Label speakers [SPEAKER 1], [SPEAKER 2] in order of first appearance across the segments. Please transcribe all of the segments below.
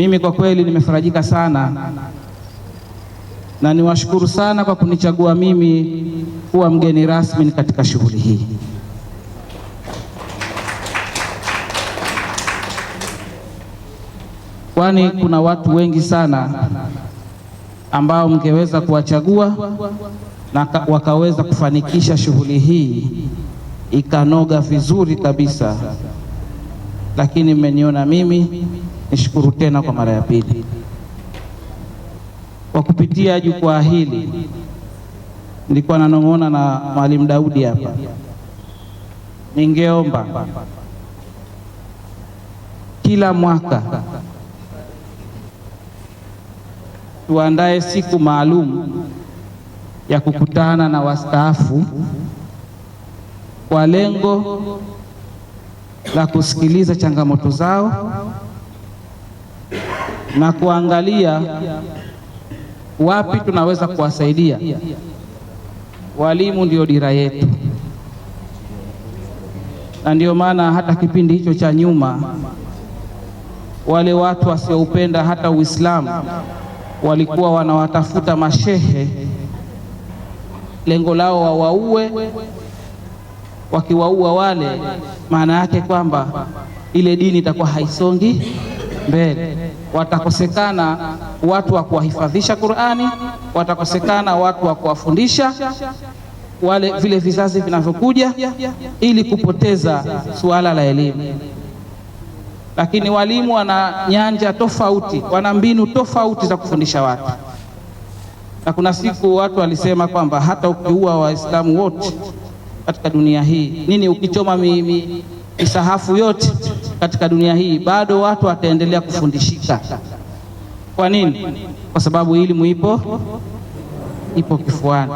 [SPEAKER 1] Mimi kwa kweli nimefarajika sana na niwashukuru sana kwa kunichagua mimi kuwa mgeni rasmi katika shughuli hii. Kwani kuna watu wengi sana ambao mngeweza kuwachagua na wakaweza kufanikisha shughuli hii ikanoga vizuri kabisa, lakini mmeniona mimi. Nishukuru tena kwa mara ya pili kwa kupitia jukwaa hili. Nilikuwa nanong'ona na Mwalimu Daudi hapa, ningeomba kila mwaka tuandae siku maalum ya kukutana na wastaafu kwa lengo la kusikiliza changamoto zao na kuangalia wapi tunaweza kuwasaidia. Walimu ndio dira yetu, na ndio maana hata kipindi hicho cha nyuma wale watu wasioupenda hata Uislamu walikuwa wanawatafuta mashehe, lengo lao wawaue. Wakiwaua wale, maana yake kwamba ile dini itakuwa haisongi mbele, watakosekana watu wa kuwahifadhisha Qur'ani, watakosekana watu wa kuwafundisha wale vile vizazi vinavyokuja, ili kupoteza suala la elimu. Lakini walimu wana nyanja tofauti, wana mbinu tofauti za kufundisha watu, na kuna siku watu walisema kwamba hata ukiua Waislamu wote katika dunia hii nini, ukichoma misahafu yote katika dunia hii bado watu wataendelea kufundishika. Kwa nini? Kwa sababu elimu ipo kifuani.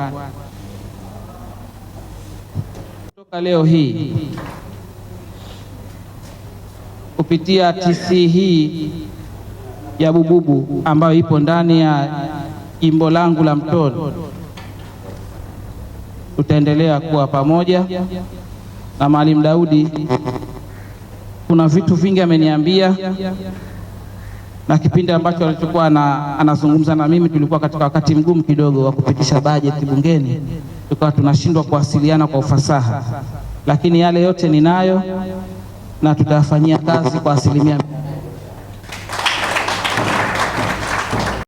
[SPEAKER 1] Toka leo hii kupitia TC hii ya Bububu ambayo ipo ndani ya jimbo langu la Mtoni, tutaendelea kuwa pamoja na Mwalimu Daudi. Kuna vitu vingi ameniambia, na kipindi ambacho alichokuwa anazungumza na mimi tulikuwa katika wakati mgumu kidogo wa kupitisha bajeti bungeni, tukawa tunashindwa kuwasiliana kwa ufasaha, lakini yale yote ninayo na tutayafanyia kazi kwa 100%.